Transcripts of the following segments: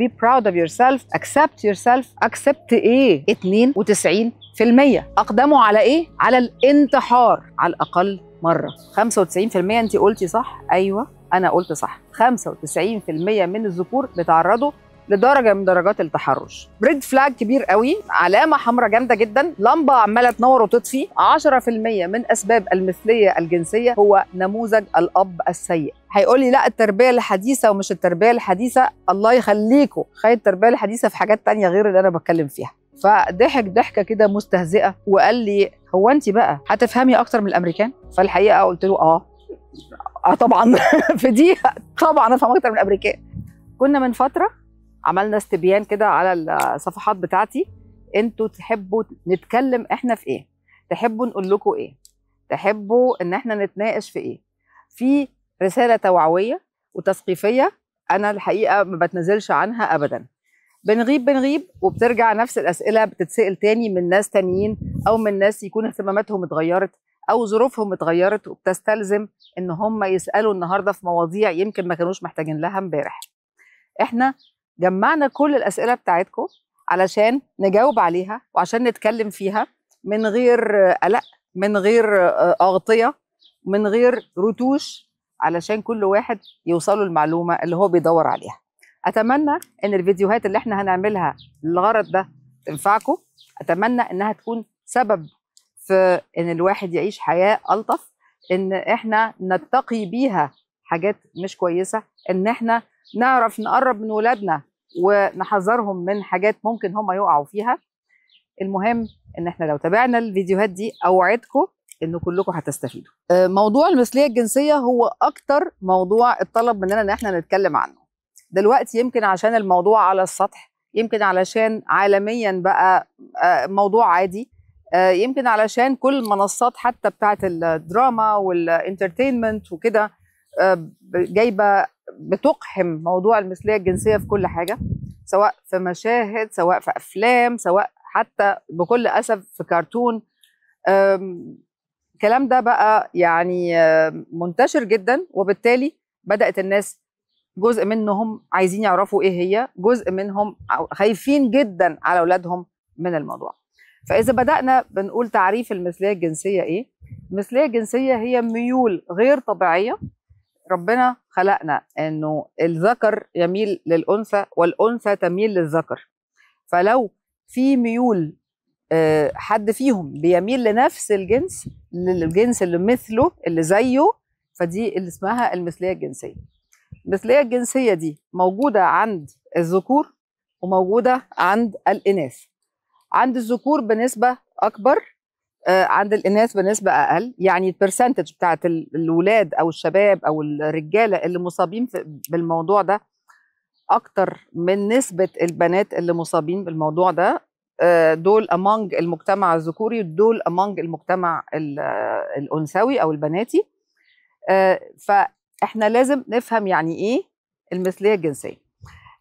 Be proud of yourself، accept yourself. accept ايه؟ 92% اقدموا على ايه؟ على الانتحار على الاقل مرة. 95% انت قلتي صح؟ ايوه انا قلت صح. 95% من الذكور بيتعرضوا لدرجة من درجات التحرش. red flag كبير قوي، علامة حمراء جامدة جدا، لمبة عماله تنور وتطفي. 10% من اسباب المثلية الجنسية هو نموذج الاب السيء. هيقول لي لا التربية الحديثة ومش التربية الحديثة، الله يخليكم خلي التربية الحديثة في حاجات تانية غير اللي انا بتكلم فيها. فضحك ضحكه كده مستهزئه وقال لي هو انت بقى هتفهمي اكتر من الامريكان؟ فالحقيقة قلت له اه طبعا في دي طبعا افهم اكتر من الامريكان. كنا من فترة عملنا استبيان كده على الصفحات بتاعتي، انتوا تحبوا نتكلم احنا في ايه؟ تحبوا نقول لكم ايه؟ تحبوا ان احنا نتناقش في ايه؟ في رسالة توعوية وتثقيفية انا الحقيقة ما بتنزلش عنها ابدا. بنغيب بنغيب وبترجع نفس الاسئلة بتتسأل تاني من ناس تانيين او من ناس يكون اهتماماتهم اتغيرت او ظروفهم اتغيرت، وبتستلزم ان هم يسألوا النهارده في مواضيع يمكن ما كانوش محتاجين لها امبارح. احنا جمعنا كل الأسئلة بتاعتكم علشان نجاوب عليها وعشان نتكلم فيها من غير قلق، من غير أغطية، من غير رتوش، علشان كل واحد يوصله المعلومة اللي هو بيدور عليها. أتمنى إن الفيديوهات اللي احنا هنعملها للغرض ده تنفعكم. أتمنى إنها تكون سبب في إن الواحد يعيش حياة ألطف، إن احنا نتقي بيها حاجات مش كويسة، إن احنا نعرف نقرب من ولادنا ونحذرهم من حاجات ممكن هم يقعوا فيها. المهم ان احنا لو تابعنا الفيديوهات دي اوعدكم ان كلكم هتستفيدوا. موضوع المثلية الجنسية هو اكتر موضوع اتطلب مننا ان احنا نتكلم عنه دلوقتي، يمكن عشان الموضوع على السطح، يمكن علشان عالميا بقى موضوع عادي، يمكن علشان كل المنصات حتى بتاعت الدراما وال entertainment وكده جايبه بتقحم موضوع المثلية الجنسية في كل حاجة، سواء في مشاهد، سواء في أفلام، سواء حتى بكل أسف في كرتون. الكلام ده بقى يعني منتشر جدا، وبالتالي بدأت الناس جزء منهم عايزين يعرفوا إيه هي، جزء منهم خايفين جدا على أولادهم من الموضوع. فإذا بدأنا بنقول تعريف المثلية الجنسية إيه؟ المثلية الجنسية هي ميول غير طبيعية. ربنا خلقنا انه الذكر يميل للانثى والانثى تميل للذكر، فلو في ميول حد فيهم بيميل لنفس الجنس، للجنس اللي مثله اللي زيه، فدي اللي اسمها المثلية الجنسية. المثلية الجنسية دي موجودة عند الذكور وموجودة عند الاناث. عند الذكور بنسبة اكبر، عند الإناث بنسبة أقل. يعني ال percentage بتاعت الولاد أو الشباب أو الرجالة اللي مصابين بالموضوع ده أكتر من نسبة البنات اللي مصابين بالموضوع ده. دول among المجتمع الذكوري، دول among المجتمع الأنثوي أو البناتي. فإحنا لازم نفهم يعني إيه المثلية الجنسية.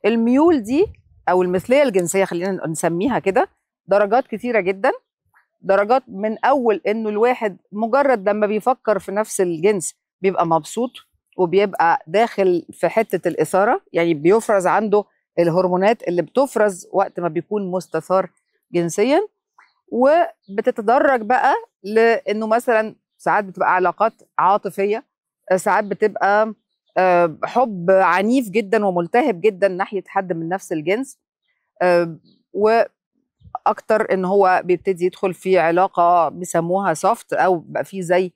الميول دي أو المثلية الجنسية خلينا نسميها كده درجات كتيرة جدا. درجات من أول إنه الواحد مجرد لما بيفكر في نفس الجنس بيبقى مبسوط وبيبقى داخل في حتة الإثارة، يعني بيفرز عنده الهرمونات اللي بتفرز وقت ما بيكون مستثار جنسيا، وبتتدرج بقى لإنه مثلا ساعات بتبقى علاقات عاطفية، ساعات بتبقى حب عنيف جدا وملتهب جدا ناحية حد من نفس الجنس، و اكتر ان هو بيبتدي يدخل في علاقة بيسموها soft، او بقى في زي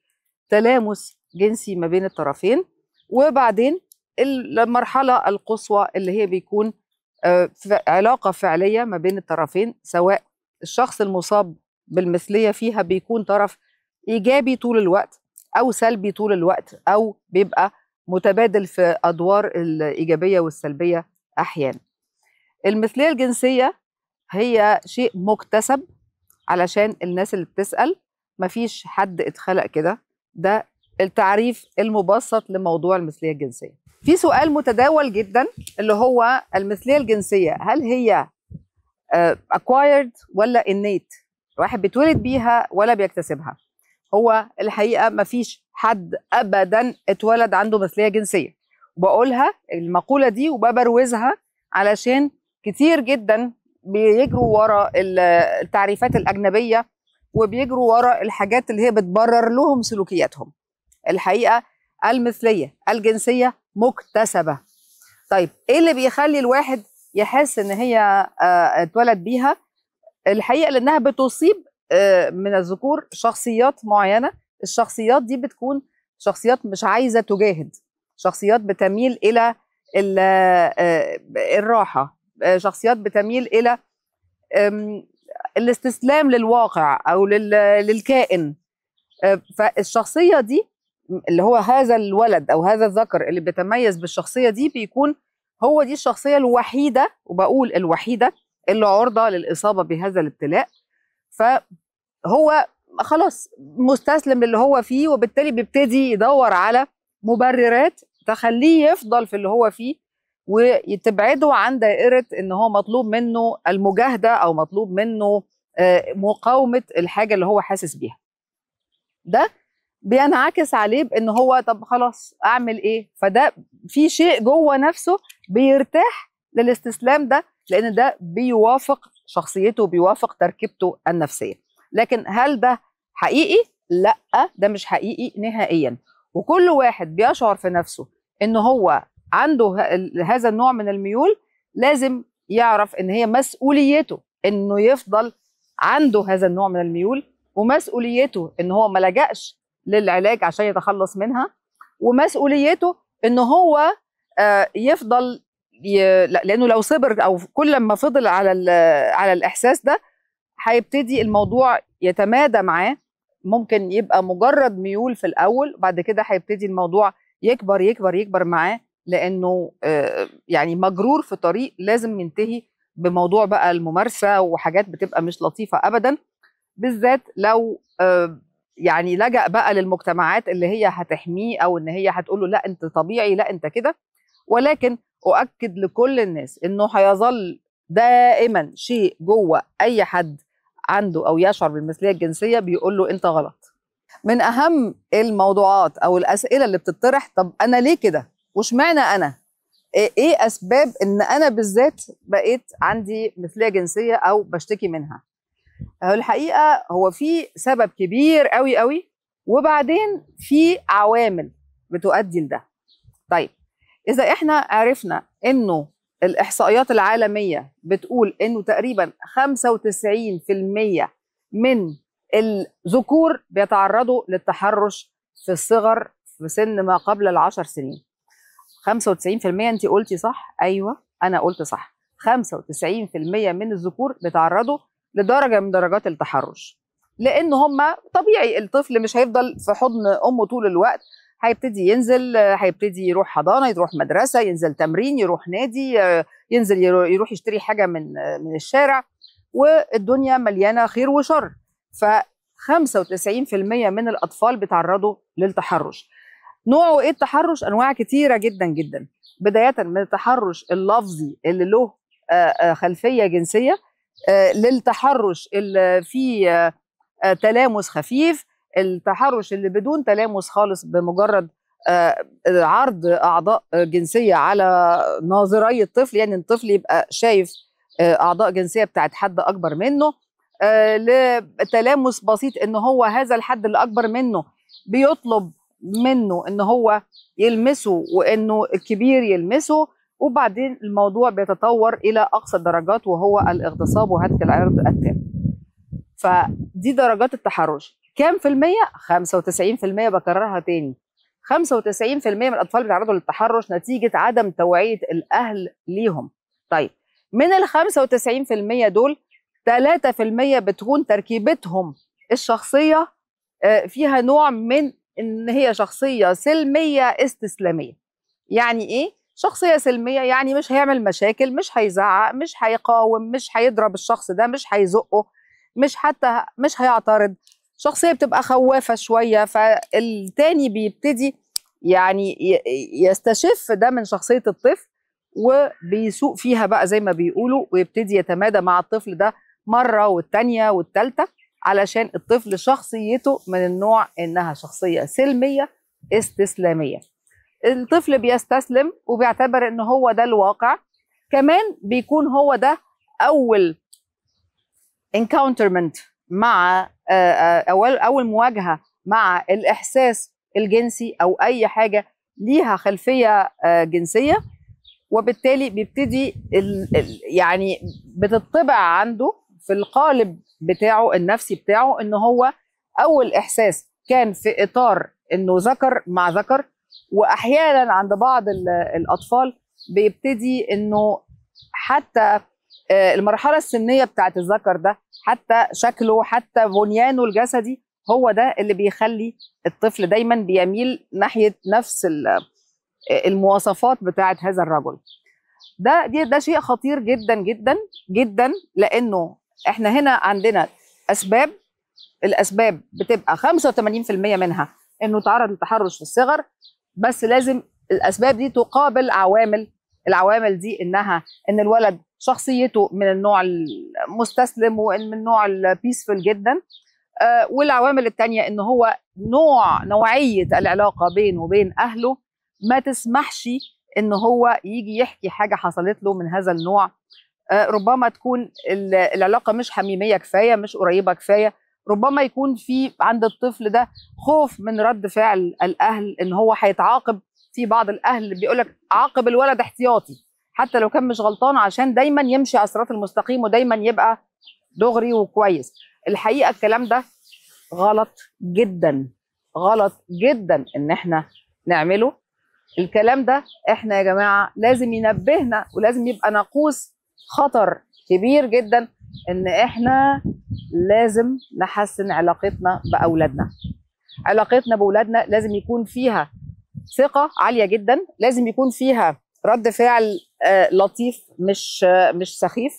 تلامس جنسي ما بين الطرفين. وبعدين المرحلة القصوى اللي هي بيكون في علاقة فعليه ما بين الطرفين، سواء الشخص المصاب بالمثليه فيها بيكون طرف ايجابي طول الوقت او سلبي طول الوقت، او بيبقى متبادل في ادوار الايجابية والسلبيه احيانا. المثلية الجنسية هي شيء مكتسب، علشان الناس اللي بتسأل مفيش حد اتخلق كده. ده التعريف المبسط لموضوع المثلية الجنسية. في سؤال متداول جدا اللي هو المثلية الجنسية هل هي acquired ولا innate؟ الواحد بيتولد بيها ولا بيكتسبها؟ هو الحقيقة مفيش حد أبدا اتولد عنده مثلية جنسية. وبقولها المقولة دي وببروزها علشان كتير جدا بيجروا ورا التعريفات الأجنبية وبيجروا ورا الحاجات اللي هي بتبرر لهم سلوكياتهم. الحقيقة المثلية الجنسية مكتسبة. طيب ايه اللي بيخلي الواحد يحس ان هي اتولد بيها؟ الحقيقة لانها بتصيب من الذكور شخصيات معينة. الشخصيات دي بتكون شخصيات مش عايزة تجاهد، شخصيات بتميل الى الراحة، شخصيات بتميل الى الاستسلام للواقع او للكائن. فالشخصية دي اللي هو هذا الولد او هذا الذكر اللي بيتميز بالشخصية دي بيكون هو دي الشخصية الوحيدة، وبقول الوحيدة، اللي عرضة للإصابة بهذا الابتلاء. فهو خلاص مستسلم للي هو فيه، وبالتالي بيبتدي يدور على مبررات تخليه يفضل في اللي هو فيه وتبعده عن دائرة ان هو مطلوب منه المجاهدة او مطلوب منه مقاومة الحاجة اللي هو حاسس بيها. ده بينعكس عليه بان هو طب خلاص اعمل ايه؟ فده في شيء جوه نفسه بيرتاح للاستسلام ده، لان ده بيوافق شخصيته، بيوافق تركيبته النفسية. لكن هل ده حقيقي؟ لا، ده مش حقيقي نهائيا. وكل واحد بيشعر في نفسه ان هو عنده هذا النوع من الميول لازم يعرف ان هي مسؤوليته انه يفضل عنده هذا النوع من الميول، ومسؤوليته ان هو ما لجأش للعلاج عشان يتخلص منها، ومسؤوليته ان هو يفضل لانه لو صبر او كل ما فضل على الاحساس ده هيبتدي الموضوع يتمادى معاه. ممكن يبقى مجرد ميول في الاول، بعد كده هيبتدي الموضوع يكبر يكبر يكبر معاه، لانه يعني مجرور في طريق لازم ينتهي بموضوع بقى الممارسة وحاجات بتبقى مش لطيفة ابدا، بالذات لو يعني لجأ بقى للمجتمعات اللي هي هتحميه او ان هي هتقول له لا انت طبيعي، لا انت كده. ولكن اؤكد لكل الناس انه هيظل دائما شيء جوه اي حد عنده او يشعر بالمثليه الجنسية بيقول له انت غلط. من اهم الموضوعات او الاسئلة اللي بتطرح، طب انا ليه كده؟ واشمعنى انا؟ ايه اسباب ان انا بالذات بقيت عندي مثليه جنسية او بشتكي منها؟ الحقيقة هو في سبب كبير قوي قوي، وبعدين في عوامل بتؤدي لده. طيب اذا احنا عرفنا انه الاحصائيات العالمية بتقول انه تقريبا 95% من الذكور بيتعرضوا للتحرش في الصغر في سن ما قبل ال10 سنين. 95%، انت قلتي صح؟ ايوه انا قلت صح. 95% من الذكور بيتعرضوا لدرجة من درجات التحرش، لان هم طبيعي الطفل مش هيفضل في حضن امه طول الوقت، هيبتدي ينزل، هيبتدي يروح حضانة، يروح مدرسه، ينزل تمرين، يروح نادي، ينزل يروح يشتري حاجة من الشارع، والدنيا مليانة خير وشر. ف 95% من الاطفال بيتعرضوا للتحرش. نوعه ايه التحرش؟ انواع كتيرة جدا جدا، بداية من التحرش اللفظي اللي له خلفية جنسية، للتحرش اللي فيه تلامس خفيف، التحرش اللي بدون تلامس خالص بمجرد عرض اعضاء جنسية على ناظري الطفل، يعني الطفل يبقى شايف اعضاء جنسية بتاعت حد اكبر منه، لتلامس بسيط ان هو هذا الحد اللي اكبر منه بيطلب منه ان هو يلمسه وانه الكبير يلمسه، وبعدين الموضوع بيتطور الى اقصى الدرجات وهو الاغتصاب وهتك العرض التام. فدي درجات التحرش. كام في المية؟ 95%. بكررها تاني، 95% من الأطفال بيتعرضوا للتحرش نتيجة عدم توعية الأهل ليهم. طيب من ال 95% دول 3% بتكون تركيبتهم الشخصية فيها نوع من إن هي شخصية سلمية استسلامية. يعني إيه؟ شخصية سلمية يعني مش هيعمل مشاكل، مش هيزعق، مش هيقاوم، مش هيضرب الشخص ده، مش هيزقه، مش حتى مش هيعترض. شخصية بتبقى خوافة شوية، فالتاني بيبتدي يعني يستشف ده من شخصية الطفل وبيسوق فيها بقى زي ما بيقولوا، ويبتدي يتمادى مع الطفل ده مرة والتانية والتالتة، علشان الطفل شخصيته من النوع إنها شخصية سلمية استسلامية. الطفل بيستسلم وبيعتبر إن هو ده الواقع، كمان بيكون هو ده اول encounterment مع اول مواجهة مع الاحساس الجنسي او اي حاجة ليها خلفية جنسية، وبالتالي بيبتدي يعني بتطبع عنده في القالب بتاعه النفسي بتاعه ان هو اول احساس كان في اطار انه ذكر مع ذكر. واحيانا عند بعض الاطفال بيبتدي انه حتى المرحلة السنية بتاعت الذكر ده، حتى شكله، حتى بنيانه الجسدي، هو ده اللي بيخلي الطفل دايما بيميل ناحية نفس المواصفات بتاعت هذا الرجل. ده شيء خطير جدا جدا جدا، لانه احنا هنا عندنا اسباب. الاسباب بتبقى 85% منها انه تعرض للتحرش في الصغر، بس لازم الاسباب دي تقابل عوامل. العوامل دي انها ان الولد شخصيته من النوع المستسلم ومن النوع ال peaceful جدا، والعوامل الثانية ان هو نوعية العلاقة بينه وبين اهله ما تسمحش ان هو يجي يحكي حاجة حصلت له من هذا النوع. ربما تكون العلاقة مش حميمية كفاية، مش قريبه كفاية، ربما يكون في عند الطفل ده خوف من رد فعل الاهل ان هو هيتعاقب. في بعض الاهل بيقولك عاقب الولد احتياطي حتى لو كان مش غلطان عشان دايما يمشي على الصراط المستقيم ودايما يبقى دغري وكويس. الحقيقة الكلام ده غلط جدا، غلط جدا ان احنا نعمله. الكلام ده احنا يا جماعة لازم ينبهنا ولازم يبقى ناقوس خطر كبير جدا ان احنا لازم نحسن علاقتنا باولادنا. علاقتنا باولادنا لازم يكون فيها ثقة عالية جدا، لازم يكون فيها رد فعل لطيف مش سخيف.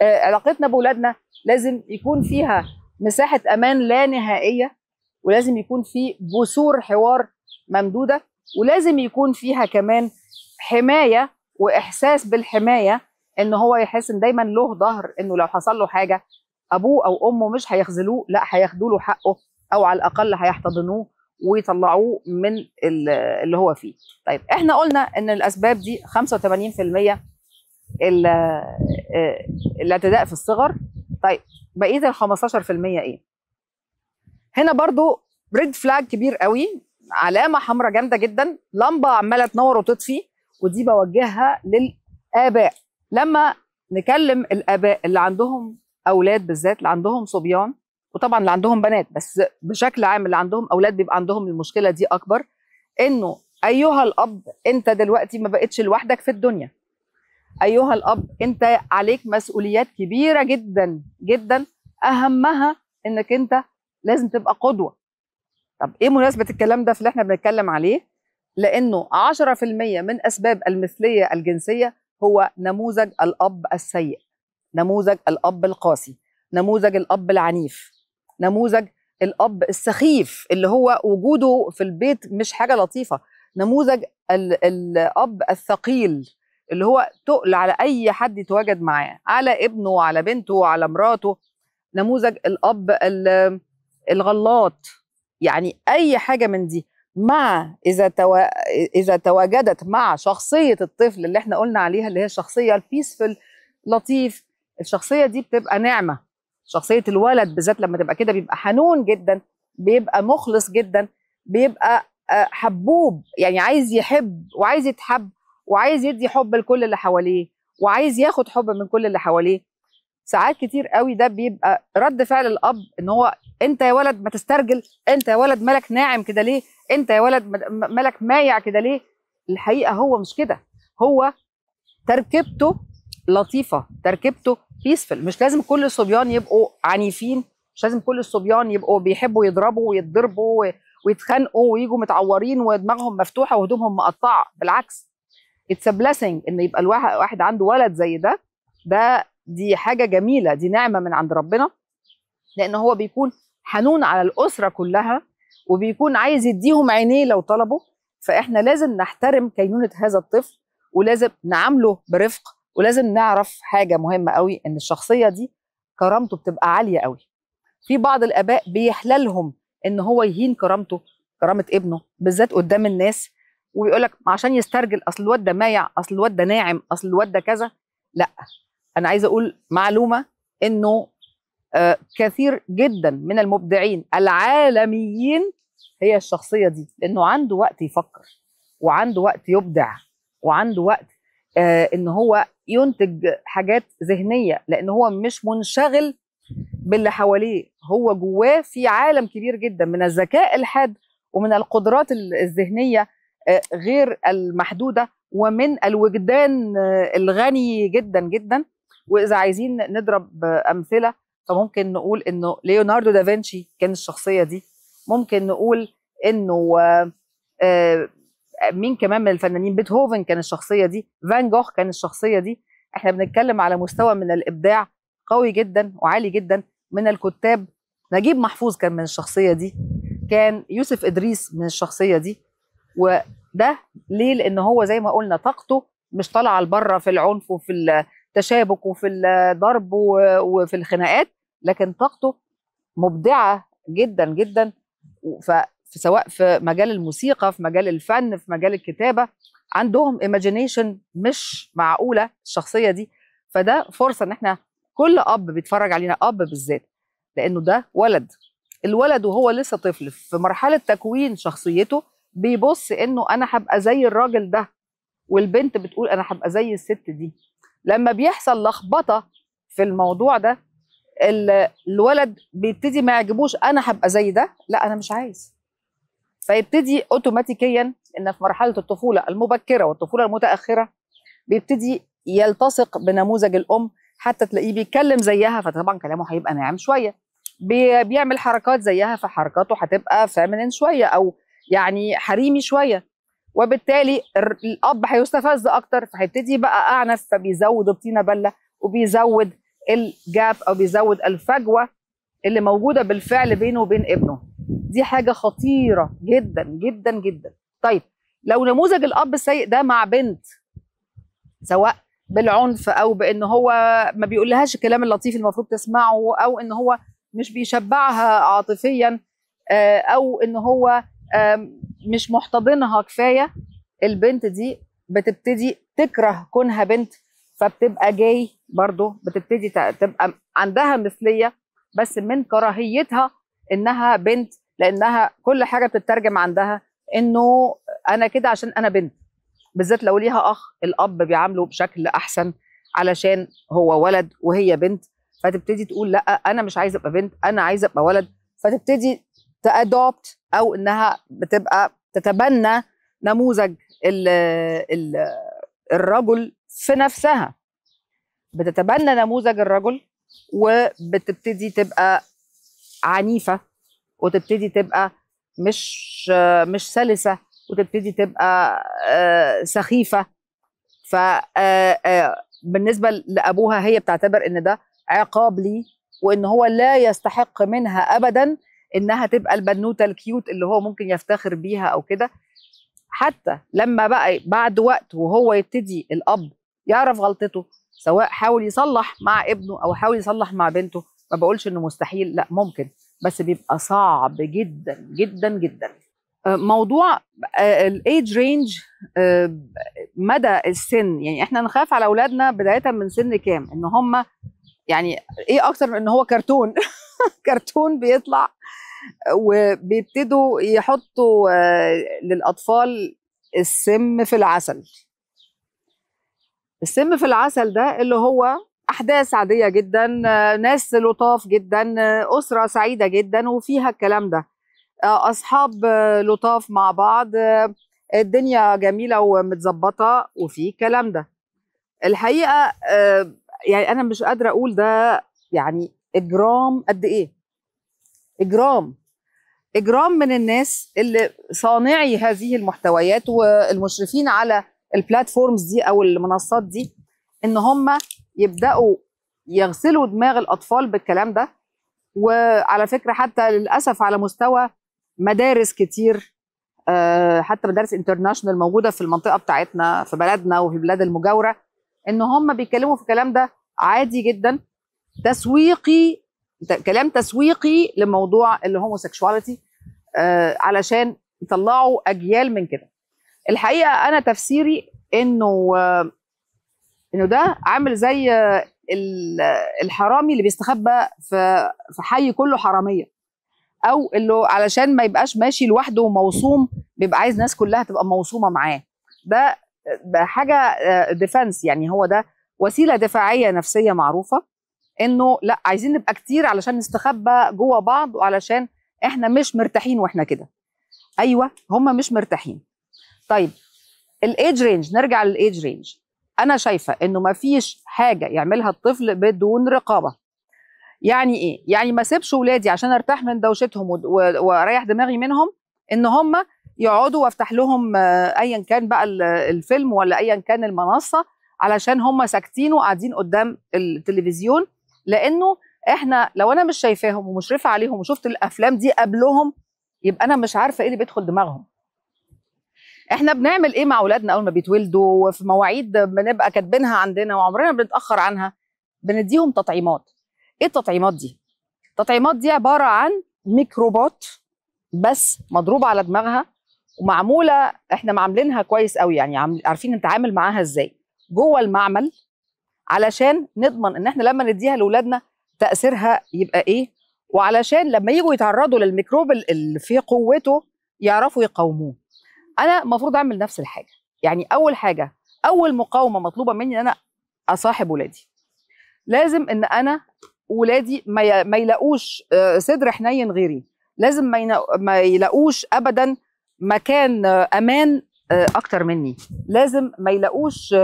علاقتنا باولادنا لازم يكون فيها مساحة امان لا نهائية، ولازم يكون في جسور حوار ممدوده، ولازم يكون فيها كمان حماية واحساس بالحمايه، ان هو يحس ان دايما له ظهر، انه لو حصل له حاجة ابوه او امه مش هيخذلوه، لا هياخدوا له حقه او على الاقل هيحتضنوه ويطلعوه من اللي هو فيه. طيب احنا قلنا ان الاسباب دي 85% الاعتداء في الصغر. طيب بقية ال 15% ايه؟ هنا برضو red flag كبير قوي، علامة حمراء جامدة جدا، لمبة عماله تنور وتطفي، ودي بوجهها للاباء. لما نكلم الاباء اللي عندهم اولاد، بالذات اللي عندهم صبيان، وطبعا اللي عندهم بنات، بس بشكل عام اللي عندهم اولاد بيبقى عندهم المشكلة دي اكبر، انه ايها الاب انت دلوقتي ما بقتش لوحدك في الدنيا. ايها الاب انت عليك مسؤوليات كبيرة جدا جدا، اهمها انك انت لازم تبقى قدوة. طب ايه مناسبة الكلام ده في اللي احنا بنتكلم عليه؟ لانه 10% من اسباب المثلية الجنسية هو نموذج الاب السيء، نموذج الاب القاسي، نموذج الاب العنيف، نموذج الاب السخيف اللي هو وجوده في البيت مش حاجة لطيفة، نموذج الاب الثقيل اللي هو تقل على اي حد يتواجد معاه، على ابنه وعلى بنته وعلى مراته، نموذج الاب الغلاط. يعني اي حاجة من دي مع اذا تواجدت مع شخصية الطفل اللي احنا قلنا عليها، اللي هي الشخصية ال peaceful لطيف، الشخصية دي بتبقى ناعمة. شخصية الولد بالذات لما تبقى كده بيبقى حنون جدا، بيبقى مخلص جدا، بيبقى حبوب، يعني عايز يحب وعايز يتحب وعايز يدي حب لكل اللي حواليه وعايز ياخد حب من كل اللي حواليه. ساعات كتير قوي ده بيبقى رد فعل الاب ان هو انت يا ولد ما تسترجل، انت يا ولد مالك ناعم كده ليه، انت يا ولد مالك مايع كده ليه. الحقيقة هو مش كده، هو تركيبته لطيفة، تركيبته peaceful. مش لازم كل الصبيان يبقوا عنيفين، مش لازم كل الصبيان يبقوا بيحبوا يضربوا ويتضربوا ويتخانقوا ويجوا متعورين ودماغهم مفتوحة وهدومهم مقطعه. بالعكس، it's a blessing ان يبقى الواحد عنده ولد زي ده، دي حاجة جميلة، دي نعمه من عند ربنا، لان هو بيكون حنون على الاسرة كلها وبيكون عايز يديهم عينيه لو طلبوا. فاحنا لازم نحترم كينونه هذا الطفل، ولازم نعامله برفق، ولازم نعرف حاجة مهمة قوي، ان الشخصية دي كرامته بتبقى عالية قوي. في بعض الاباء بيحللهم ان هو يهين كرامته، كرامة ابنه بالذات قدام الناس، وبيقول لك عشان يسترجل، اصل الواد ده مايع، اصل الواد ده ناعم، اصل الواد ده كذا. لا، انا عايزه اقول معلومة انه كثير جدا من المبدعين العالميين هي الشخصية دي، لانه عنده وقت يفكر وعنده وقت يبدع وعنده وقت ان هو ينتج حاجات ذهنية، لان هو مش منشغل باللي حواليه، هو جواه في عالم كبير جدا من الذكاء الحاد ومن القدرات الذهنية غير المحدودة ومن الوجدان الغني جدا جدا. واذا عايزين نضرب امثلة فممكن نقول انه ليوناردو دافنشي كان الشخصية دي، ممكن نقول انه مين كمان من الفنانين، بيتهوفن كان الشخصية دي، فان جوخ كان الشخصية دي. احنا بنتكلم على مستوى من الابداع قوي جدا وعالي جدا. من الكتاب نجيب محفوظ كان من الشخصية دي، كان يوسف ادريس من الشخصية دي. وده ليه؟ لان هو زي ما قلنا طاقته مش طالعه لبره في العنف وفي التشابك وفي الضرب وفي الخناقات، لكن طاقته مبدعة جدا جدا، سواء في مجال الموسيقى، في مجال الفن، في مجال الكتابة، عندهم imagination مش معقولة الشخصية دي. فده فرصة ان احنا كل اب بيتفرج علينا، اب بالذات لانه ده ولد، الولد وهو لسه طفل في مرحلة تكوين شخصيته بيبص انه انا هبقى زي الراجل ده، والبنت بتقول انا هبقى زي الست دي. لما بيحصل لخبطة في الموضوع ده الولد بيبتدي ما يعجبوش، انا هبقى زي ده، لا انا مش عايز. فيبتدي اوتوماتيكيا ان في مرحلة الطفولة المبكرة والطفوله المتاخرة بيبتدي يلتصق بنموذج الام، حتى تلاقيه بيتكلم زيها، فطبعا كلامه هيبقى ناعم شوية، بيعمل حركات زيها فحركاته هتبقى feminine شوية او يعني حريمي شوية، وبالتالي الاب هيستفز اكتر فهيبتدي بقى اعنف، فبيزود الطينه بله وبيزود ال gap او بيزود الفجوة اللي موجودة بالفعل بينه وبين ابنه. دي حاجة خطيرة جدا جدا جدا. طيب لو نموذج الاب السيء ده مع بنت، سواء بالعنف او بان هو ما بيقولهاش الكلام اللطيف المفروض تسمعه، او ان هو مش بيشبعها عاطفيا، او ان هو مش محتضنها كفاية، البنت دي بتبتدي تكره كونها بنت، فبتبقى جاي برضو، بتبتدي تبقى عندها مثليه بس من كراهيتها انها بنت، لانها كل حاجة بتترجم عندها انه انا كده عشان انا بنت. بالذات لو ليها اخ، الاب بيعامله بشكل احسن علشان هو ولد وهي بنت، فتبتدي تقول لا انا مش عايزه ابقى بنت، انا عايزه ابقى ولد، فتبتدي ت adopt او انها بتبقى تتبنى نموذج ال ال الرجل في نفسها، بتتبنى نموذج الرجل وبتبتدي تبقى عنيفة، وتبتدي تبقى مش سلسه، وتبتدي تبقى سخيفة. ف بالنسبة لابوها هي بتعتبر ان ده عقاب ليه، وان هو لا يستحق منها ابدا انها تبقى البنوته ال cute اللي هو ممكن يفتخر بيها او كده. حتى لما بقى بعد وقت وهو يبتدي الاب يعرف غلطته، سواء حاول يصلح مع ابنه او حاول يصلح مع بنته، ما بقولش انه مستحيل، لا ممكن، بس بيبقى صعب جدا جدا جدا. موضوع ال age range، مدى السن، يعني احنا نخاف على اولادنا بداية من سن كام؟ ان هم يعني ايه اكتر من ان هو كرتون كرتون بيطلع وبيبتدوا يحطوا للاطفال السم في العسل. السم في العسل ده اللي هو احداث عادية جدا، ناس لطاف جدا، اسره سعيدة جدا وفيها الكلام ده، اصحاب لطاف مع بعض، الدنيا جميلة ومتظبطه وفي الكلام ده. الحقيقة يعني انا مش قادرة اقول ده يعني اجرام قد ايه، اجرام اجرام من الناس اللي صانعي هذه المحتويات والمشرفين على ال platforms دي او المنصات دي، ان هم يبداوا يغسلوا دماغ الاطفال بالكلام ده. وعلى فكرة حتى للاسف على مستوى مدارس كتير، حتى مدارس international موجودة في المنطقة بتاعتنا في بلدنا وفي البلاد المجاورة، ان هم بيتكلموا في الكلام ده عادي جدا، تسويقي، كلام تسويقي لموضوع ال homosexuality، علشان يطلعوا اجيال من كده. الحقيقة انا تفسيري انه ده عامل زي الحرامي اللي بيستخبى في حي كله حرامية، او اللي علشان ما يبقاش ماشي لوحده وموصوم بيبقى عايز ناس كلها تبقى موصومه معاه. ده حاجة defense، يعني هو ده وسيلة دفاعية نفسية معروفة، انه لا عايزين نبقى كتير علشان نستخبى جوه بعض، وعلشان احنا مش مرتاحين واحنا كده. ايوه هم مش مرتاحين. طيب ال age range، نرجع لل age range. انا شايفه انه ما فيش حاجة يعملها الطفل بدون رقابه. يعني ايه؟ يعني ما اسيبش ولادي عشان ارتاح من دوشتهم واريح دماغي منهم، ان هم يقعدوا وافتح لهم ايا كان بقى الفيلم ولا ايا كان المنصة، علشان هم ساكتين وقاعدين قدام التلفزيون. لانه احنا لو انا مش شايفاهم ومشرفه عليهم وشفت الافلام دي قبلهم، يبقى انا مش عارفه ايه اللي بيدخل دماغهم. احنا بنعمل ايه مع اولادنا اول ما بيتولدوا، وفي مواعيد بنبقى كاتبينها عندنا وعمرنا بنتاخر عنها، بنديهم تطعيمات. ايه التطعيمات دي؟ التطعيمات دي عبارة عن ميكروبات بس مضروبة على دماغها ومعموله، احنا معاملينها كويس قوي، يعني عارفين نتعامل معاها ازاي جوه المعمل، علشان نضمن ان احنا لما نديها لاولادنا تاثيرها يبقى ايه، وعلشان لما يجوا يتعرضوا للميكروب اللي في قوته يعرفوا يقاوموه. انا المفروض اعمل نفس الحاجة. يعني اول حاجة، اول مقاومة مطلوبه مني ان انا اصاحب ولادي. لازم ان انا ولادي ما يلاقوش صدر حنين غيري، لازم ما يلاقوش ابدا مكان امان اكتر مني، لازم ما يلاقوش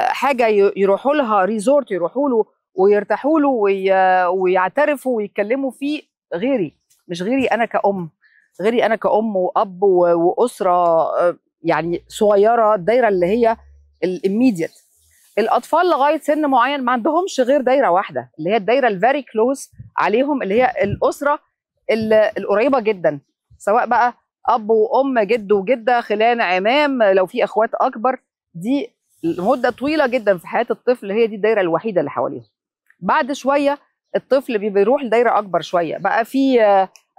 حاجة يروحوا لها، resort يروحوا له ويرتاحوا له ويعترفوا ويتكلموا فيه غيري. مش غيري انا كأم، غيري انا كأم واب واسره يعني صغيرة، الدايرة اللي هي ال immediate. الاطفال لغاية سن معين ما عندهمش غير دايرة واحدة، اللي هي الدايرة ال very close عليهم، اللي هي الاسرة القريبة جدا، سواء بقى اب وام، جد وجده، خلان، عمام، لو في اخوات اكبر. دي مده طويلة جدا في حياة الطفل، هي دي الدايرة الوحيدة اللي حواليهم. بعد شوية الطفل بيروح لدايره اكبر شوية، بقى في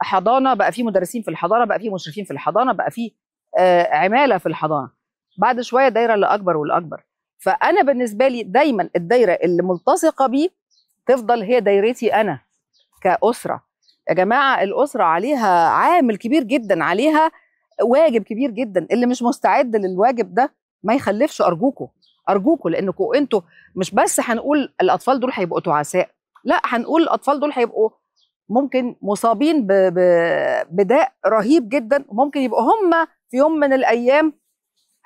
حضانة، بقى في مدرسين في الحضانة، بقى في مشرفين في الحضانة، بقى في عماله في الحضانة. بعد شوية دايرة اللي اكبر والاكبر. فانا بالنسبة لي دايما الدايرة اللي ملتصقة بيه تفضل هي دايرتي انا كاسره. يا جماعة الاسرة عليها عامل كبير جدا، عليها واجب كبير جدا. اللي مش مستعد للواجب ده ما يخلفش، ارجوكوا ارجوكوا، لانكم انتوا مش بس هنقول الاطفال دول هيبقوا تعساء، لا، هنقول الاطفال دول هيبقوا ممكن مصابين بداء رهيب جدا، وممكن يبقوا هم في يوم من الايام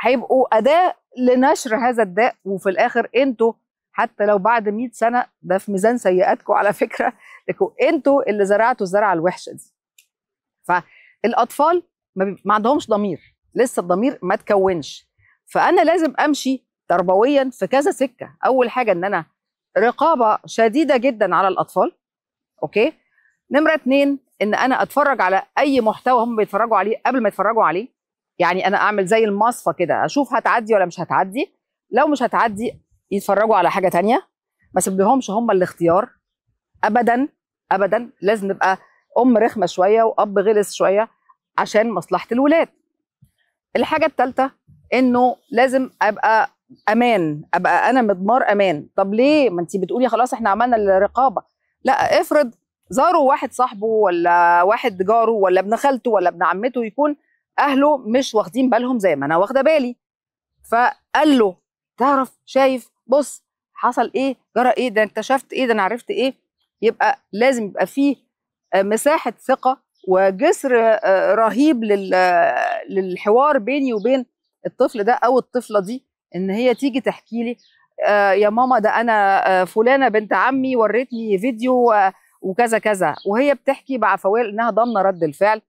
هيبقوا اداه لنشر هذا الداء. وفي الاخر انتوا حتى لو بعد 100 سنة ده في ميزان سيئاتكم على فكرة، لكم انتوا اللي زرعتوا الزرعه الوحشة دي. فالاطفال ما عندهمش ضمير، لسه الضمير ما تكونش. فانا لازم امشي تربويا في كذا سكة. اول حاجة ان انا رقابه شديدة جدا على الاطفال، okay. نمره 2 ان انا اتفرج على اي محتوى هم بيتفرجوا عليه قبل ما يتفرجوا عليه. يعني انا اعمل زي المصفى كده، اشوف هتعدي ولا مش هتعدي. لو مش هتعدي يتفرجوا على حاجة تانية، ما سيبلهمش هم الاختيار ابدا ابدا. لازم نبقى ام رخمة شوية واب غلس شوية عشان مصلحة الولاد. الحاجة الثالثة انه لازم ابقى امان، ابقى انا مضمار امان. طب ليه؟ ما انت بتقولي خلاص احنا عملنا الرقابة. لا، افرض زاروا واحد صاحبه ولا واحد جاره ولا ابن خالته ولا ابن عمته، يكون اهله مش واخدين بالهم زي ما انا واخده بالي، فقال له تعرف، شايف، بص حصل ايه، جرى ايه، ده اكتشفت ايه، ده انا عرفت ايه. يبقى لازم يبقى فيه مساحة ثقة وجسر رهيب للحوار بيني وبين الطفل ده او الطفلة دي، ان هي تيجي تحكي لي يا ماما ده انا فلانه بنت عمي ورتني فيديو وكذا كذا، وهي بتحكي بعفويه لانها ضامنه رد الفعل.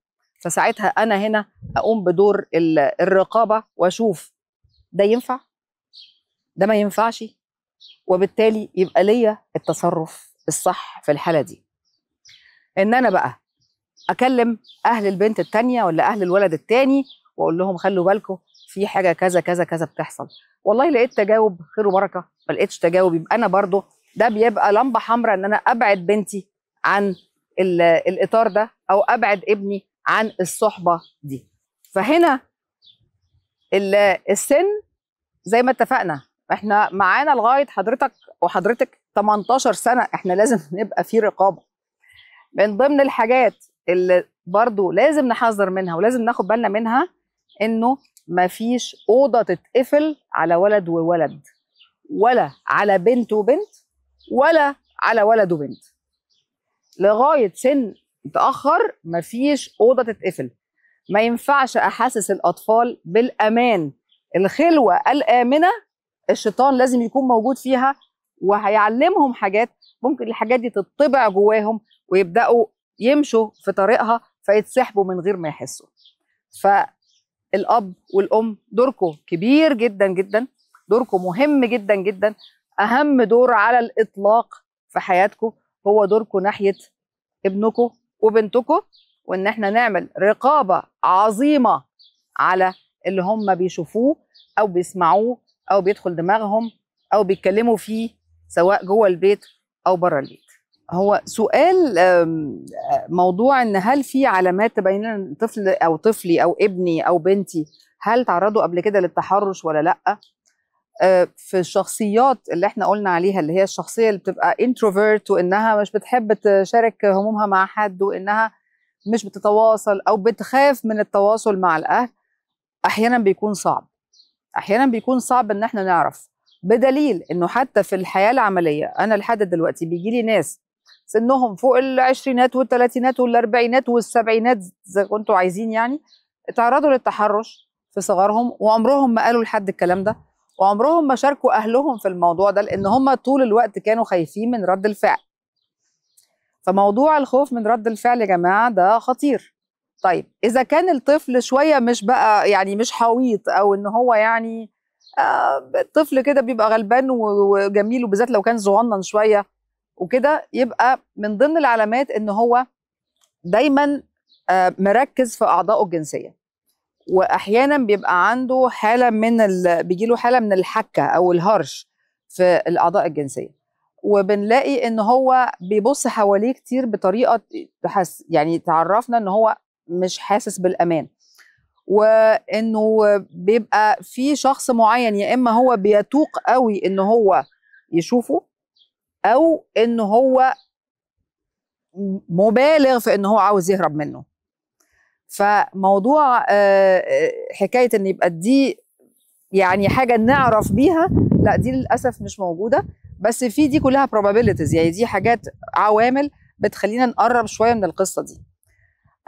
فساعتها انا هنا اقوم بدور الرقابة واشوف ده ينفع ده ما ينفعش، وبالتالي يبقى ليا التصرف الصح في الحالة دي. ان انا بقى اكلم اهل البنت التانية ولا اهل الولد التاني واقول لهم خلوا بالكم في حاجة كذا كذا كذا بتحصل. والله لقيت تجاوب خير وبركة، ما لقيتش تجاوب يبقى انا برضو ده بيبقى لمبة حمراء ان انا ابعد بنتي عن الاطار ده او ابعد ابني عن الصحبة دي. فهنا السن زي ما اتفقنا احنا معانا لغاية حضرتك وحضرتك 18 سنة، احنا لازم نبقى في رقابه. من ضمن الحاجات اللي برضو لازم نحذر منها ولازم ناخد بالنا منها انه مفيش اوضة تتقفل على ولد وولد، ولا على بنت وبنت، ولا على ولد وبنت. لغاية سن متاخر مفيش اوضة تتقفل. ما ينفعش احسس الاطفال بالامان. الخلوة الامنة الشيطان لازم يكون موجود فيها وهيعلمهم حاجات ممكن الحاجات دي تطبع جواهم ويبداوا يمشوا في طريقها فيتسحبوا من غير ما يحسوا. فالاب والام دوركم كبير جدا جدا، دوركم مهم جدا جدا، اهم دور على الاطلاق في حياتكم هو دوركم ناحية ابنكم وبنتكم، وان احنا نعمل رقابه عظيمة على اللي هم بيشوفوه او بيسمعوه او بيدخل دماغهم او بيتكلموا فيه، سواء جوه البيت او بره البيت. هو سؤال موضوع ان هل في علامات تبين لنا طفل او طفلي او ابني او بنتي هل تعرضوا قبل كده للتحرش ولا لا؟ في الشخصيات اللي احنا قلنا عليها اللي هي الشخصية اللي بتبقى introvert وانها مش بتحب تشارك همومها مع حد وانها مش بتتواصل او بتخاف من التواصل مع الاهل، احيانا بيكون صعب. احيانا بيكون صعب ان احنا نعرف، بدليل انه حتى في الحياة العملية انا لحد دلوقتي بيجي لي ناس سنهم فوق العشرينات والثلاثينات والاربعينات والسبعينات زي كنتوا عايزين يعني، اتعرضوا للتحرش في صغرهم وعمرهم ما قالوا لحد الكلام ده، وعمرهم ما شاركوا اهلهم في الموضوع ده، لان هم طول الوقت كانوا خايفين من رد الفعل. فموضوع الخوف من رد الفعل يا جماعة ده خطير. طيب اذا كان الطفل شوية مش بقى يعني مش حويط، او ان هو يعني الطفل كده بيبقى غلبان وجميل، وبالذات لو كان صغنن شوية وكده، يبقى من ضمن العلامات ان هو دايما مركز في اعضائه الجنسية، واحيانا بيبقى عنده حاله من بيجيله حاله من الحكة او الهرش في الاعضاء الجنسية، وبنلاقي ان هو بيبص حواليه كتير بطريقة تحس يعني تعرفنا ان هو مش حاسس بالامان، وانه بيبقى في شخص معين يا اما هو بيتوق قوي ان هو يشوفه، او ان هو مبالغ في ان هو عاوز يهرب منه. فموضوع حكاية ان يبقى دي يعني حاجة نعرف بيها، لا دي للاسف مش موجودة، بس في دي كلها probabilities، يعني دي حاجات عوامل بتخلينا نقرب شوية من القصة دي.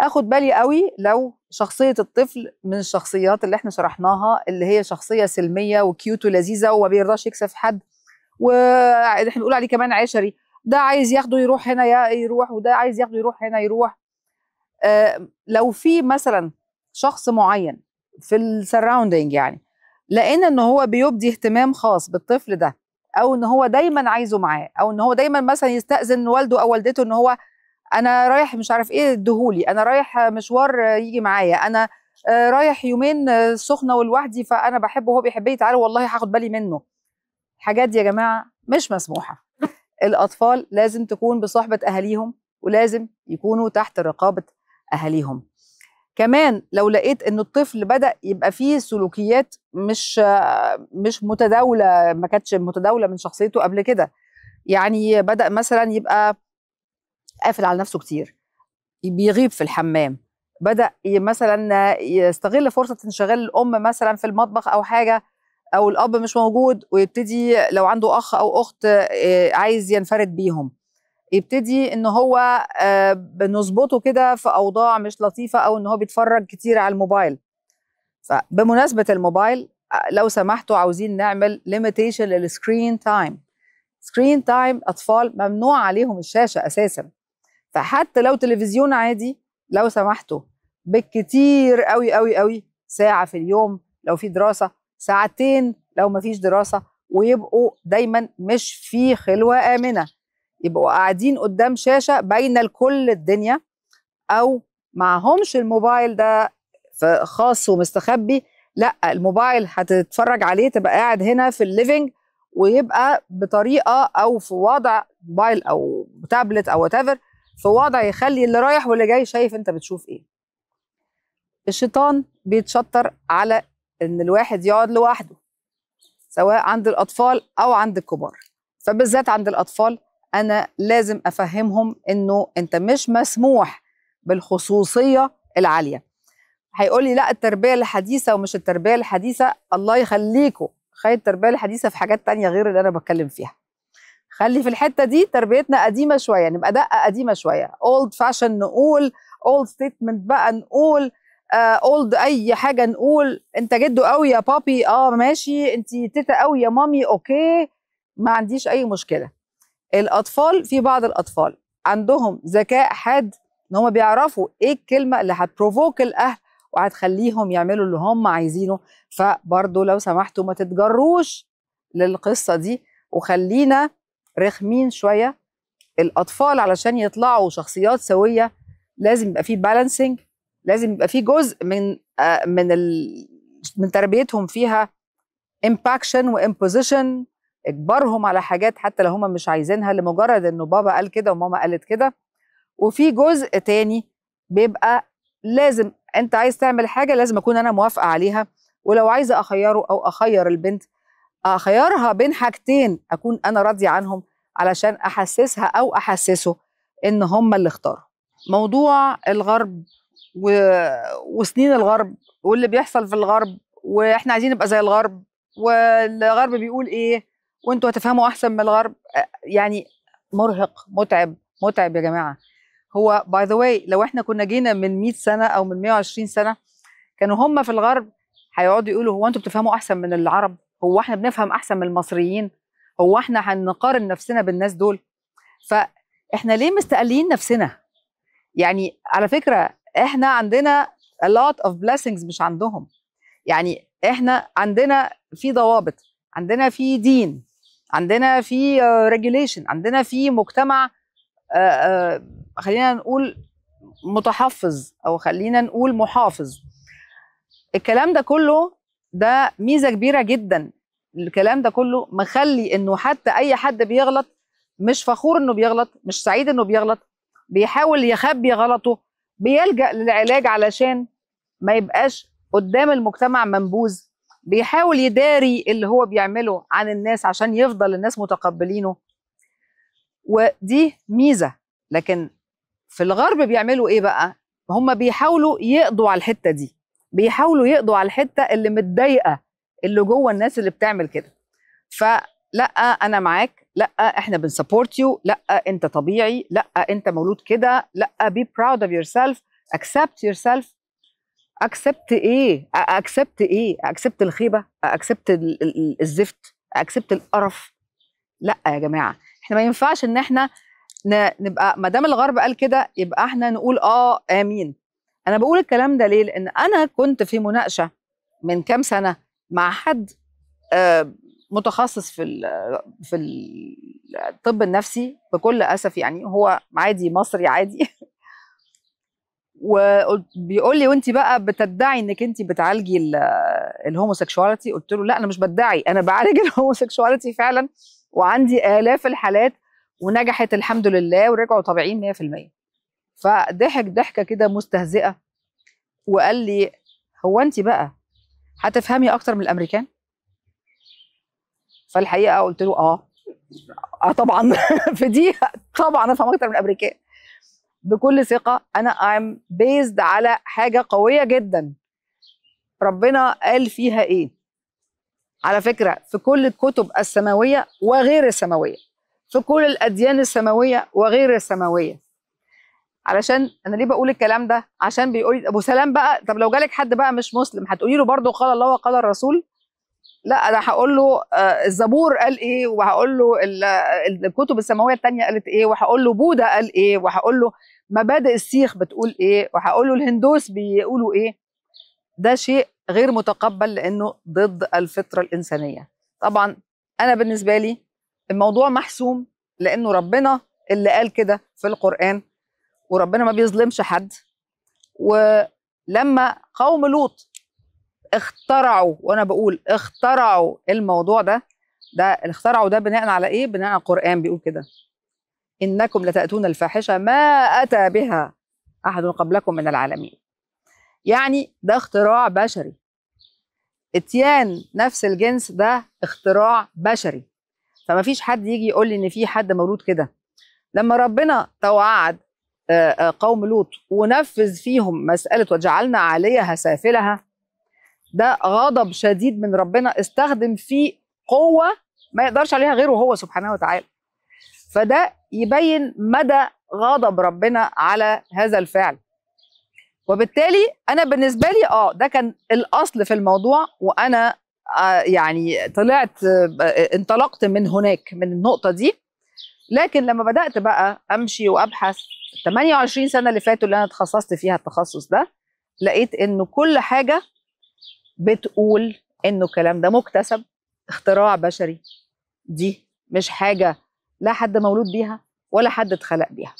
اخد بالي قوي لو شخصية الطفل من الشخصيات اللي احنا شرحناها اللي هي شخصية سلمية وكيوت ولذيذه وما بيرضاش يكسف حد، واحنا بنقول عليه كمان عشري، ده عايز ياخده يروح هنا يروح، وده عايز ياخده يروح هنا يروح. لو في مثلا شخص معين في ال surrounding يعني لقينا ان هو بيبدي اهتمام خاص بالطفل ده، او ان هو دايما عايزه معاه، او ان هو دايما مثلا يستأذن والده او والدته ان هو انا رايح مش عارف ايه اديهولي، انا رايح مشوار يجي معايا، انا رايح يومين سخنة ولوحدي فانا بحبه وهو بيحبني تعالوا والله هاخد بالي منه. الحاجات دي يا جماعة مش مسموحة. الاطفال لازم تكون بصحبه اهاليهم ولازم يكونوا تحت رقابه اهاليهم. كمان لو لقيت ان الطفل بدأ يبقى فيه سلوكيات مش متداوله، ما كانتش متداوله من شخصيته قبل كده، يعني بدأ مثلا يبقى قافل على نفسه كتير، بيغيب في الحمام، بدأ مثلا يستغل فرصة انشغال الأم مثلا في المطبخ أو حاجة، أو الأب مش موجود، ويبتدي لو عنده أخ أو أخت عايز ينفرد بيهم، يبتدي إن هو بنظبطه كده في أوضاع مش لطيفة، أو إن هو بيتفرج كتير على الموبايل. فبمناسبة الموبايل لو سمحتوا عاوزين نعمل limitation لل screen time. screen time أطفال ممنوع عليهم الشاشة أساسا، فحتى لو تلفزيون عادي لو سمحتوا بالكتير قوي قوي قوي ساعة في اليوم لو في دراسة، ساعتين لو ما فيش دراسة، ويبقوا دايما مش في خلوة آمنة، يبقوا قاعدين قدام شاشة باينة لكل الدنيا، أو معهمش الموبايل ده خاص ومستخبي، لا الموبايل هتتفرج عليه تبقى قاعد هنا في ال living، ويبقى بطريقة أو في وضع موبايل أو تابلت أو whatever، في وضع يخلي اللي رايح واللي جاي شايف انت بتشوف ايه. الشيطان بيتشطر على ان الواحد يقعد لوحده، سواء عند الاطفال او عند الكبار. فبالذات عند الاطفال انا لازم افهمهم انه انت مش مسموح بالخصوصيه العالية. هيقول لي لا التربية الحديثة ومش التربية الحديثة، الله يخليكم خلي التربية الحديثة في حاجات تانية غير اللي انا بتكلم فيها. خلي في الحتة دي تربيتنا قديمة شوية، نبقى دقه قديمة شوية، old fashion نقول، old statement بقى نقول، old اي حاجة نقول. انت جدو قوي يا بابي، ماشي، انت تيتا قوي يا مامي، okay، ما عنديش اي مشكلة. الاطفال، في بعض الاطفال عندهم ذكاء حاد ان هم بيعرفوا ايه الكلمة اللي هت provoke الاهل وهتخليهم يعملوا اللي هم عايزينه. فبرضه لو سمحتوا ما تتجروش للقصة دي، وخلينا رخمين شوية. الاطفال علشان يطلعوا شخصيات سويه لازم يبقى فيه balancing، لازم يبقى فيه جزء من تربيتهم فيها impaction و imposition، اجبارهم على حاجات حتى لو هم مش عايزينها لمجرد انه بابا قال كده وماما قالت كده. وفي جزء تاني بيبقى لازم انت عايز تعمل حاجة لازم اكون انا موافقة عليها، ولو عايزه اخيرة او اخير البنت اخيرها بين حاجتين اكون انا راضية عنهم علشان احسسها او احسسه ان هم اللي اختاروا. موضوع الغرب وسنين الغرب واللي بيحصل في الغرب، واحنا عايزين نبقى زي الغرب، والغرب بيقول ايه وانتوا هتفهموا احسن من الغرب، يعني مرهق، متعب متعب يا جماعة. هو by the way لو احنا كنا جينا من 100 سنة او من 120 سنة كانوا هم في الغرب هيقعدوا يقولوا هو انتوا بتفهموا احسن من العرب؟ هو احنا بنفهم احسن من المصريين؟ هو احنا هنقارن نفسنا بالناس دول؟ فاحنا ليه مستقلين نفسنا؟ يعني على فكرة احنا عندنا a lot of blessings مش عندهم. يعني احنا عندنا في ضوابط، عندنا في دين، عندنا في regulation، عندنا في مجتمع خلينا نقول متحفظ او خلينا نقول محافظ. الكلام ده كله ده ميزة كبيرة جدا. الكلام ده كله مخلي انه حتى اي حد بيغلط مش فخور انه بيغلط، مش سعيد انه بيغلط، بيحاول يخبي غلطه، بيلجأ للعلاج علشان ما يبقاش قدام المجتمع منبوذ، بيحاول يداري اللي هو بيعمله عن الناس عشان يفضل الناس متقبلينه، ودي ميزة. لكن في الغرب بيعملوا ايه بقى؟ هم بيحاولوا يقضوا على الحتة دي، بيحاولوا يقضوا على الحتة اللي متضايقة اللي جوه الناس اللي بتعمل كده. فلا انا معاك، لا احنا بن support you، لا انت طبيعي، لا انت مولود كده، لا be proud of yourself، accept yourself. accept ايه؟ accept ايه؟ accept الخيبه، accept الزفت، accept القرف؟ لا يا جماعة، احنا ما ينفعش ان احنا نبقى ما دام الغرب قال كده يبقى احنا نقول امين. انا بقول الكلام ده ليه؟ لان انا كنت في مناقشة من كام سنة مع حد متخصص في الطب النفسي، بكل اسف يعني هو عادي مصري عادي وبيقول لي وانت بقى بتدعي انك انت بتعالجي ال homosexuality؟ قلت له لا انا مش بدعي، انا بعالج ال homosexuality فعلا، وعندي الاف الحالات ونجحت الحمد لله ورجعوا طبيعيين 100%. فضحك ضحكه كده مستهزئه وقال لي هو انت بقى هتفهمي اكتر من الامريكان؟ فالحقيقة قلت له اه طبعا في دي طبعا افهم اكتر من الامريكان بكل ثقة. انا I'm based على حاجة قوية جدا ربنا قال فيها ايه. على فكرة في كل الكتب السماوية وغير السماوية، في كل الاديان السماوية وغير السماوية. علشان انا ليه بقول الكلام ده؟ عشان بيقول ابو سلام بقى، طب لو جالك حد بقى مش مسلم هتقولي له برضه قال الله وقال الرسول؟ لا، انا هقول له الزبور قال ايه، وهقول له الكتب السماوية الثانية قالت ايه، وهقول له بوذا قال ايه، وهقول له مبادئ السيخ بتقول ايه، وهقول له الهندوس بيقولوا ايه. ده شيء غير متقبل لانه ضد الفطرة الانسانية. طبعا انا بالنسبة لي الموضوع محسوم لانه ربنا اللي قال كده في القران، وربنا ما بيظلمش حد. ولما قوم لوط اخترعوا، وانا بقول اخترعوا الموضوع ده، ده اخترعوا ده بناء على ايه؟ بناء على القران بيقول كده: انكم لتاتون الفاحشة ما اتى بها احد قبلكم من العالمين. يعني ده اختراع بشري. اتيان نفس الجنس ده اختراع بشري، فما فيش حد يجي يقول لي ان في حد مولود كده. لما ربنا توعد قوم لوط ونفذ فيهم مسألة وجعلنا عليها سافلها، ده غضب شديد من ربنا استخدم فيه قوة ما يقدرش عليها غيره هو سبحانه وتعالى. فده يبين مدى غضب ربنا على هذا الفعل. وبالتالي أنا بالنسبة لي ده كان الأصل في الموضوع، وأنا يعني طلعت انطلقت من هناك من النقطة دي. لكن لما بدأت بقى أمشي وأبحث 28 سنة اللي فاتوا اللي أنا اتخصصت فيها التخصص ده، لقيت إنه كل حاجة بتقول إنه الكلام ده مكتسب، اختراع بشري، دي مش حاجة لا حد مولود بيها ولا حد اتخلق بيها.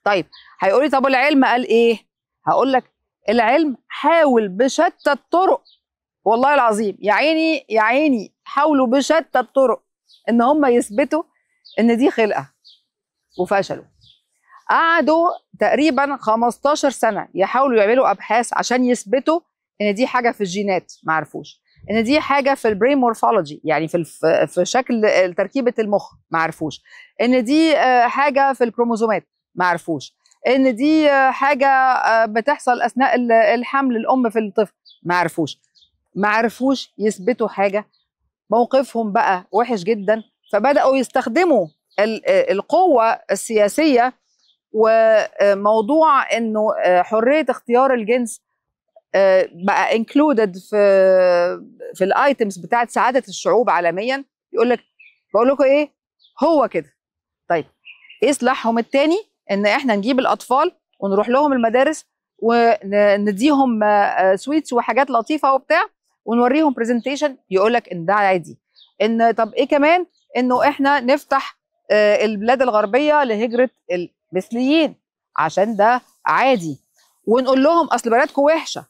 طيب هيقولي طب العلم قال إيه؟ هقول لك العلم حاول بشتى الطرق، والله العظيم يا عيني يا عيني، حاولوا بشتى الطرق إن هم يثبتوا إن دي خلقة، وفشلوا. قعدوا تقريبا 15 سنة يحاولوا يعملوا أبحاث عشان يثبتوا إن دي حاجة في الجينات، ما عرفوش. إن دي حاجة في ال brain morphology، يعني في شكل تركيبة المخ، ما عرفوش. إن دي حاجة في الكروموزومات، ما عرفوش. إن دي حاجة بتحصل أثناء الحمل الأم في الطفل، ما عرفوش. ما عرفوش يثبتوا حاجة. موقفهم بقى وحش جدا، فبدأوا يستخدموا القوة السياسية وموضوع إنه حرية اختيار الجنس بقى included في ال items بتاعت سعادة الشعوب عالميا. يقول لك بقول لكم ايه هو كده. طيب ايه سلاحهم التاني؟ ان احنا نجيب الاطفال ونروح لهم المدارس ونديهم sweets وحاجات لطيفة وبتاع، ونوريهم presentation يقول لك ان ده عادي. ان طب ايه كمان؟ انه احنا نفتح البلاد الغربية لهجره المثليين عشان ده عادي، ونقول لهم اصل بلدكم وحشة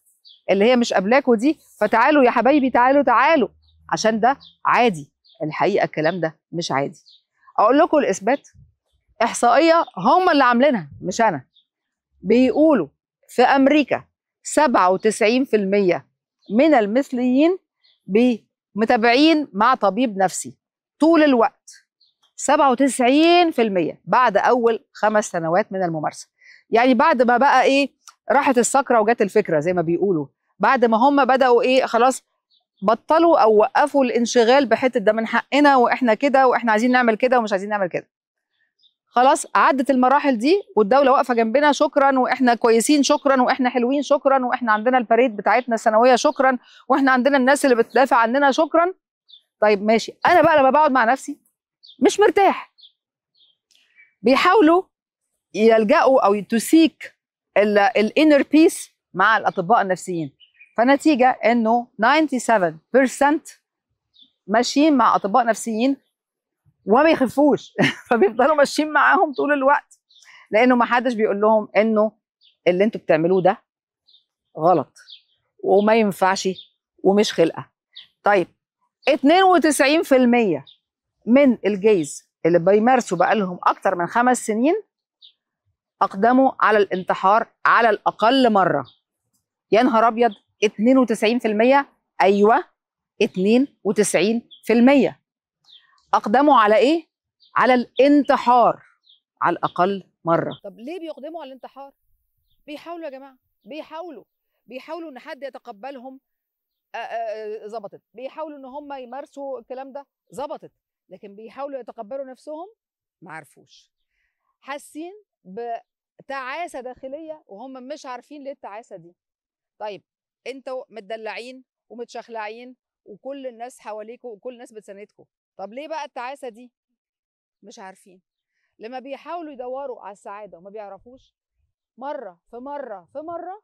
اللي هي مش قبلاكوا دي، فتعالوا يا حبايبي تعالوا تعالوا عشان ده عادي. الحقيقة الكلام ده مش عادي. اقول لكم الاثبات، احصائية هم اللي عاملينها مش انا، بيقولوا في امريكا 97% من المثليين متابعين مع طبيب نفسي طول الوقت، 97% بعد اول 5 سنوات من الممارسة. يعني بعد ما بقى ايه راحت السكرة وجت الفكرة زي ما بيقولوا، بعد ما هم بداوا ايه خلاص بطلوا او وقفوا الانشغال بحته ده من حقنا واحنا كده واحنا عايزين نعمل كده ومش عايزين نعمل كده، خلاص عدت المراحل دي والدولة واقفة جنبنا شكرا، واحنا كويسين شكرا، واحنا حلوين شكرا، واحنا عندنا الباريد بتاعتنا السنوية شكرا، واحنا عندنا الناس اللي بتدافع عننا شكرا. طيب ماشي، انا بقى لما بقعد مع نفسي مش مرتاح. بيحاولوا يلجأوا او to seek ال inner peace مع الاطباء النفسيين، فنتيجة انه 97% ماشيين مع اطباء نفسيين وما بيخفوش فبيفضلوا ماشيين معاهم طول الوقت، لانه ما حدش بيقول لهم انه اللي انتوا بتعملوه ده غلط وما ينفعش ومش خلقه. طيب 92% من ال gays اللي بيمارسوا بقالهم اكتر من 5 سنين اقدموا على الانتحار على الاقل مرة. يا نهار ابيض، 92%؟ ايوه 92% اقدموا على ايه؟ على الانتحار على الاقل مرة. طب ليه بيقدموا على الانتحار؟ بيحاولوا يا جماعة، بيحاولوا ان حد يتقبلهم، ظبطت. بيحاولوا ان هم يمارسوا الكلام ده، ظبطت. لكن بيحاولوا يتقبلوا نفسهم، ما عرفوش. حاسين بتعاسه داخلية وهم مش عارفين ليه التعاسة دي. طيب انتوا متدلعين ومتشخلعين وكل الناس حواليكوا وكل الناس بتساندكوا، طب ليه بقى التعاسة دي؟ مش عارفين. لما بيحاولوا يدوروا على السعادة وما بيعرفوش، مرة في مرة في مرة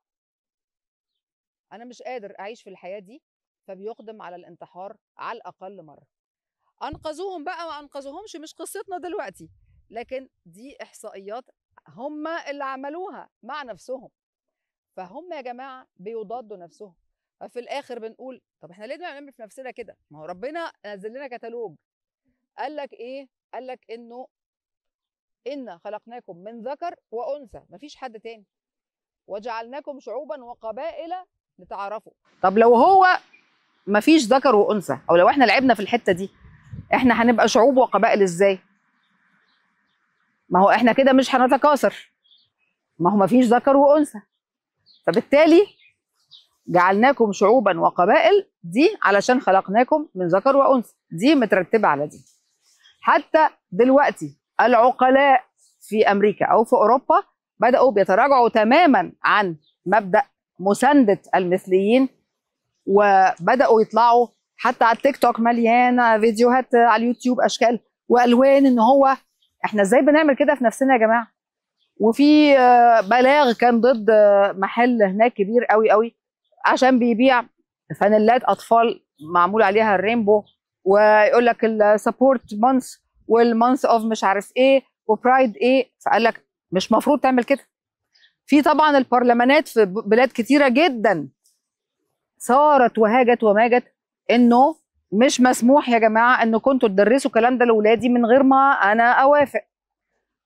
انا مش قادر اعيش في الحياة دي، فبيقدم على الانتحار على الاقل مرة. انقذوهم بقى ما انقذوهمش مش قصتنا دلوقتي، لكن دي احصائيات هم اللي عملوها مع نفسهم. فهم يا جماعة بيضادوا نفسهم. ففي الاخر بنقول طب احنا ليه بنعمل في نفسنا كده؟ ما هو ربنا نزل لنا كتالوج قال لك ايه؟ قال لك انه انا خلقناكم من ذكر وانثى، مفيش حد تاني، وجعلناكم شعوبا وقبائل لتعارفوا. طب لو هو مفيش ذكر وانثى، او لو احنا لعبنا في الحتة دي، احنا هنبقى شعوب وقبائل ازاي؟ ما هو احنا كده مش هنتكاثر، ما هو مفيش ذكر وانثى. فبالتالي جعلناكم شعوبا وقبائل دي علشان خلقناكم من ذكر وانثى، دي مترتبة على دي. حتى دلوقتي العقلاء في امريكا او في اوروبا بداوا بيتراجعوا تماما عن مبدا مساندة المثليين، وبداوا يطلعوا حتى على التيك توك مليانة فيديوهات على اليوتيوب اشكال والوان ان هو احنا ازاي بنعمل كده في نفسنا يا جماعة. وفي بلاغ كان ضد محل هناك كبير قوي قوي عشان بيبيع فانيلات اطفال معمول عليها ال rainbow، ويقول لك ال support month وال month of مش عارف ايه و pride ايه، فقال لك مش مفروض تعمل كده. في طبعا البرلمانات في بلاد كتيرة جدا صارت وهاجت وماجت انه مش مسموح يا جماعة ان كنتوا تدرسوا الكلام ده لاولادي من غير ما انا اوافق.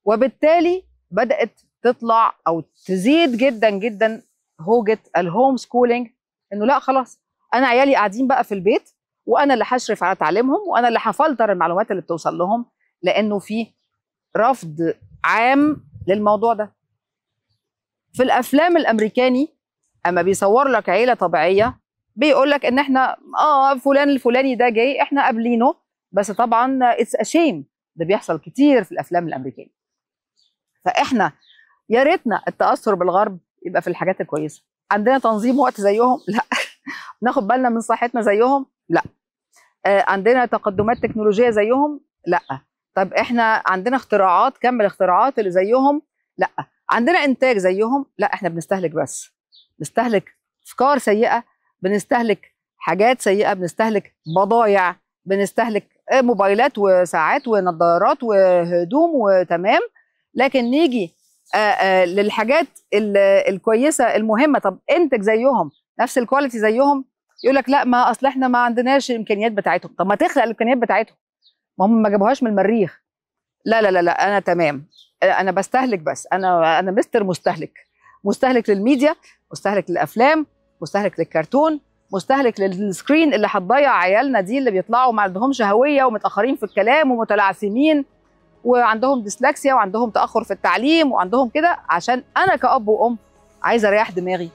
وبالتالي بدات تطلع او تزيد جدا جدا هوجه ال home schooling، انه لا خلاص انا عيالي قاعدين بقى في البيت وانا اللي هشرف على تعليمهم وانا اللي هفلتر المعلومات اللي بتوصل لهم، لانه في رفض عام للموضوع ده. في الافلام الامريكاني اما بيصور لك عيله طبيعية بيقول لك ان احنا فلان الفلاني ده جاي احنا قابلينه، بس طبعا it's a shame، ده بيحصل كتير في الافلام الامريكاني. فاحنا يا ريتنا التاثر بالغرب يبقى في الحاجات الكويسة. عندنا تنظيم وقت زيهم؟ لا. ناخد بالنا من صحتنا زيهم؟ لا. عندنا تقدمات تكنولوجية زيهم؟ لا. طب احنا عندنا اختراعات، كم الاختراعات اللي زيهم؟ لا. عندنا انتاج زيهم؟ لا. احنا بنستهلك بس، بنستهلك افكار سيئه، بنستهلك حاجات سيئه، بنستهلك بضايع، بنستهلك موبايلات وساعات ونظارات وهدوم وتمام، لكن نيجي للحاجات الكويسة المهمة، طب انتج زيهم، نفس ال quality زيهم، يقول لك لا ما اصل احنا ما عندناش الامكانيات بتاعتهم. طب ما تخلق الامكانيات بتاعتهم، ما هم ما جابوهاش من المريخ. لا لا لا لا، انا تمام، انا بستهلك بس، انا مستر مستهلك، مستهلك للميديا، مستهلك للافلام، مستهلك للكرتون، مستهلك لل screen اللي هتضيع عيالنا دي، اللي بيطلعوا ما عندهمش هوية ومتاخرين في الكلام ومتلعثمين وعندهم ديسلكسيا وعندهم تاخر في التعليم وعندهم كده، عشان انا كأب وام عايزه اريح دماغي،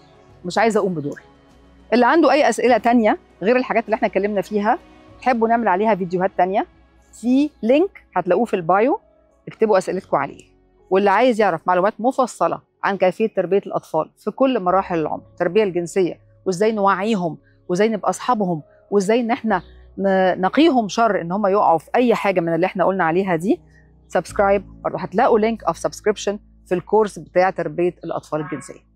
مش عايزه اقوم بدوري. اللي عنده اي اسئلة تانية غير الحاجات اللي احنا اتكلمنا فيها تحبوا نعمل عليها فيديوهات تانية، في link هتلاقوه في ال bio، اكتبوا اسئلتكم عليه. واللي عايز يعرف معلومات مفصلة عن كيفية تربيه الاطفال في كل مراحل العمر، التربية الجنسية وازاي نوعيهم وازاي نبقى اصحابهم وازاي ان احنا نقيهم شر ان هم يقعوا في اي حاجة من اللي احنا قلنا عليها دي، subscribe برضه هتلاقوا link of subscription في الكورس بتاع تربيه الاطفال الجنسية.